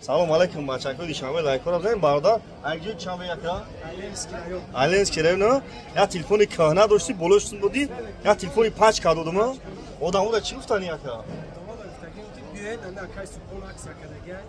Салом алейкум, бачакои Душанбе, лайкора бизанед, бародар. Айҷои Душанбе, яка? Ленинский район. Я телефони кӯҳна доштӣ, болош сум додӣ, я телефони пачка додум. Одамода чӣ гуфтани, яка? Биёед, ана акай Субҳон акция кардагиай,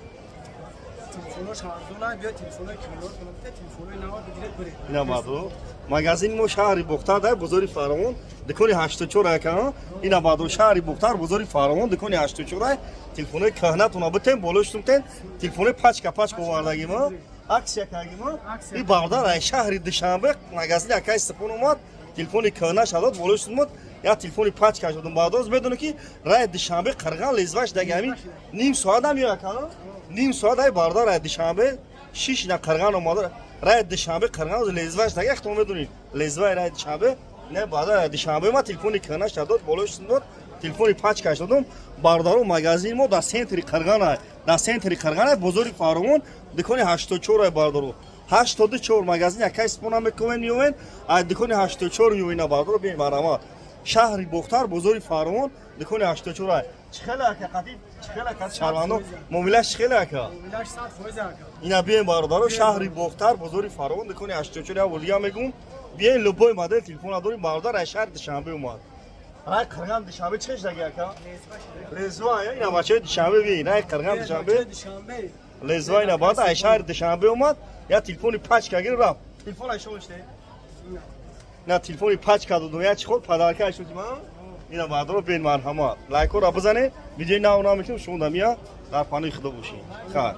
телефонош арзона, биёед, телефонои кӯҳнотон бите, телефонои нава бигиред, биред. Ина, баъдро, магазини мо шаҳри Бохтар, дар бозори Фаровон, дукони 84, яка. Ина, баъдро, шаҳри Бохтар, бозори Фаровон, дукони 84. Телефонои кӯҳнатона битен, болош сумтен, телефонои пачка пачка овардагима, акция кардагима. И бародар ай шаҳри Душанбе, магазини акай Субҳон омад, телефони кӯҳна шадод, болош сумод, я телефони пачка шудум. Баъдоз медоне, ки рай Душанбе Қирған лезваш даги ҳамин ним соат ам яка, ним соат. Ай бародар ай Душанбе шиш на Қирған омада, рай Душанбе Қирған лезваш даги, яхто медонӣ лезваи рай Душанбе. Не, бародар ай Душанбе ма, телефони кӯҳна шадод, болош сумод, телефони пачка шудум. Бародаро, магазини мо дар центри Қирған ай, дар центри Қирған ай, бозори Фаровон, дукони 84 ай, бародаро, 84. Магазини акай Субҳона мекунен, меоен, ай дукони 84 меоина. Бародаро, биен, марҳамат, шаҳри Бохтар, бозори Фаровон, дукони 84 ай. Чӣ хеле, ака, қатӣ чӣ хеле, ака, шаҳрвандо муомилаш чӣ хеле, ака? Муомилаш 100%, ака. Ина, биен, бародаро, шаҳри Бохтар, бозори Фаровон, дукони 84. Я бор дига мегӯм, биен, любой модел телефона дорим. Бародар ай шаҳри Душанбе омад, рай Қирған Душанбе чӣ хеш даги, ака? Лезва. Ина, бачаи Душанбе, биен, рай Қирған Душанбе Душанбе. Лезва. Ина, баъд ай шаҳри Душанбе омад, я телефони пачка гир, рафт. Телефон ай шумо ште на, телефони пачка додум, я чӣ ход подарка ай шуди ман. Ина, баъдро, бен, марҳамат, лайкора бизане. Видеои нав намекунем, шумо дамия дар паноҳи Худо бошед. Хайр.